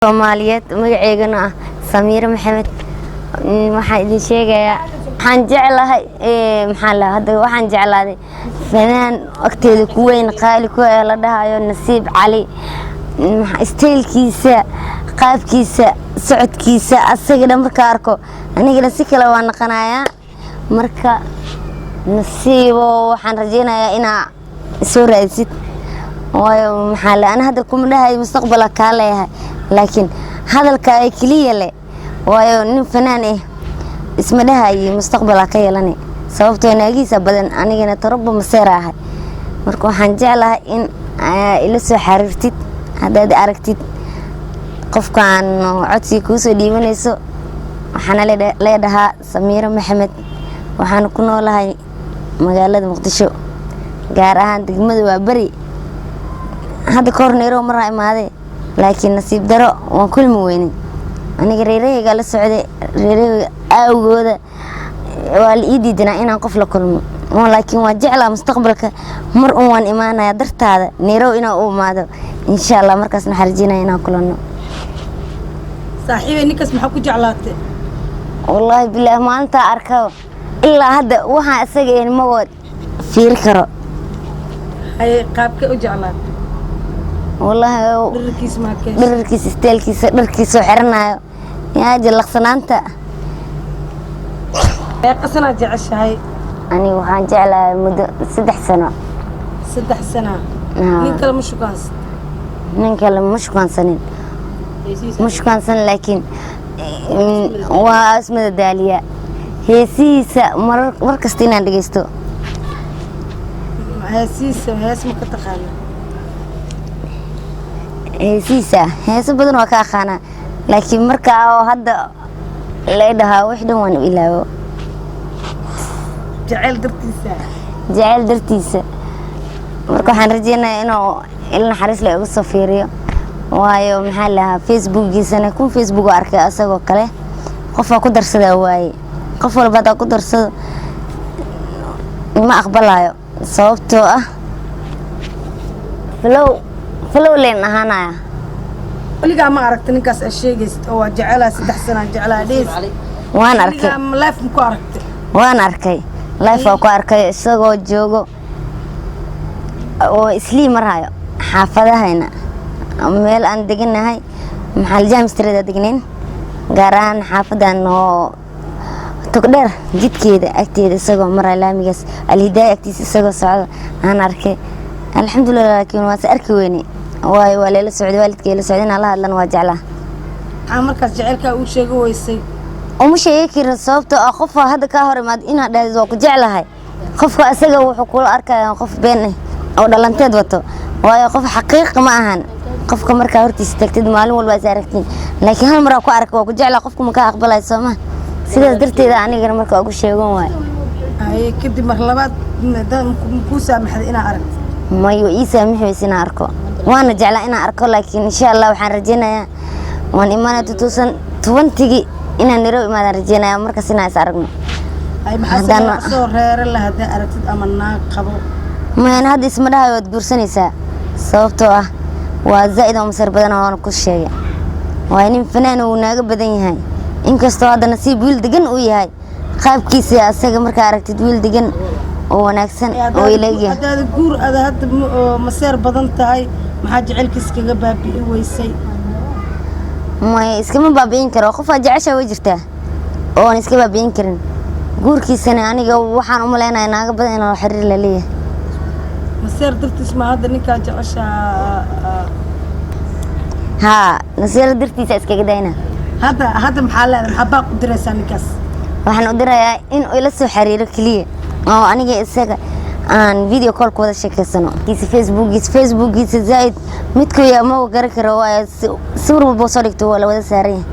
Soomaaliyeed, magaceygana ah Samiire Maxamed. Waxaan idin sheegayaa, waxaan jeclahay, maxaa la hadda, waxaan jeclaaday fanaan agteeda ku weyn, qaali ku ah, la dhahayo Nasiib Cali. Style-kiisa, qaabkiisa, socodkiisa, asaga dhan marka arko anigana si kale waa naqanayaa. Marka Nasiibo, waxaan rajeynayaa inaa soo raadisid, waayo maxaa le, ana hadda kuma dhahay mustaqbala kaa leeyahay, laakiin hadalka ay keliya le, waayo nin fanaan ah isma dhahayi mustaqbalaa ka yeelani, sababtoo naagihiisa badan, anigana taroba maseera ahay. Marka waxaan jeclahay in ila soo xariirtid haddaad aragtid qofkaan codsiga kuu soo dhiibanayso. Waxaana leedhahaa Samiiro Maxamed, waxaana ku noolahay magaalada Muqdisho, gaar ahaan degmada waa Beri. Hadda ka hor Nairobi maraa imaaday, laakiin nasiib daro waan kulmi weynay. Aniga reerahayga la socday, reerahayga aawgooda waa la ii diidanaa inaan qof la kulmo, laakiin waan jeclaa mustaqbalka mar un waan imaanaya dartaada Nairobi inaan u imaado, insha Allah. Markaasna waxaan rajeynaya inaan kulanno. Saaxiibay, ninkaas maxaa ku jeclaatay? Wallaahi bilaahi, maalintaa arka ilaa hadda waxaan isaga ahayn ma wad fiiri karo. Haye, qaabkee u jeclaatay? Wallaahi Dhararkiis maa ka heshay? Dhararkiisa, style-kiisa, dharkiisoo xiranayo, yaa jallaqsanaanta. Meeqa sanaa jeceshahay? Aniga waxaan jeclahay muddo 3 sano. 3 sana? Haa. Nin kale ma shukaansan? Nin kale ma shukaansanin, ma shukaansan, laakiin waa ismadadaaliya heesihiisa marar mar kasta inaan dhegeysto. Heesihiisa hees ma ka taqaana? Heesihiisa heeso badan waa ka aqaanaa, laakiin markaa oo hadda lay dhahaa wix dhan waan u ilaawo. Jaceyl dartiisa. Jaceyl dartiisa. Marka waxaan rajeynayaa inuu il naxariis le igu soo fiiriyo, waayo maxaa lahaa, Facebookiisana kun Facebook oo arkay asagoo kale qofaa ku darsadaa waaye. Qof walba haddaa ku darsado ma aqbalayo, sababtoo ah follow follow leen ahaanaya. Weligaa ma aragta ninkaas aad sheegaysid oo waa jecelaa, 3 sanaa jecelaa dhees? Waan arkay. Weligaa ma live ma ku aragtay? Waan arkay, live waa ku arkay isagoo joogo oo islii marhayo xaafadahayna, meel aan deganahay, maxaa James Street degnayn, gaar ahaan xaafadan oo Togdheer jidkeeda agteeda, isagoo maraya laamigaas Alhidaaya agtiisa isagoo socdo aan arkay, alxamdulilah. Laakiin waase arki weyne, waayo waa leela socday, waalidkay la socday. Inaan la hadlan waa jeclaa. Maxaa markaas jaceylkaa uu sheegi weysay? Uma sheegi karin, sababtoo ah qofka hadda kaa hor imaad inaad dhahdid waa ku jeclahay, qofka isaga wuxuu kula arkaya qof been ah oo dhalanteed wato, waayo qof xaqiiq ma ahan. Qofka markaa hortiisa tagtid maalin walba is aragtiin, laakiin hal maraa ku arka waa ku jeclaa, qofka ma kaa aqbalay sooma? Sidaas darteeda anigana marka ugu sheegan waayo. Haye, kadib mar labaad kuu saamaxday inaa aragto? Mayo, ii saamixi weyse inaan arko. Waana jeclaa inaan arko, laakiin insha Allah waxaan rajeynayaa waan imaanaya 2020-gii inaan Nairobi imaadaan rajeynaya, markaas inaan is aragno. Hay, maxaa soo reere la haddaa aragtid ama naag qabo? Mayan, hadda isma dhahayo waad guursanaysaa, sababtoo ah waa zaa'id oo masar badan waana ku sheegay. Waa nin fanaan uu naaga badan yahay, inkastoo hadda Nasiib wiil degan uu yahay, qaabkiisa asaga markaa aragtid wiil degan oo wanaagsan oo ilaegyahay. Haddaada guur ada hadda oo maseer badan tahay, maxaa jecelkiis kaga baabi'i weysay? Maya, iskama baabi'in karo. Qofaa jecesha way jirtaa oon iska baabi'in karin. Guurkiisana aniga waxaan u maleynayaa naaga badan inuu xiriir la leeyahay. Maseer dartiis ma hadda ninkaa jeceshaa? Haa, nasiir dartiisa iskaga dayna. Hadda maxaa leedahay? Maxaa baaq u diraysaa ninkaas? Waxaan u dirayaa in uu ila soo xiriiro keliya oo aniga isaga aan video call ku wada sheekeysano. Kiisa Facebookiisa zaid midku yaa ma garan karo, waayo sawir walba soo dhigto waa la wada saaran yahay.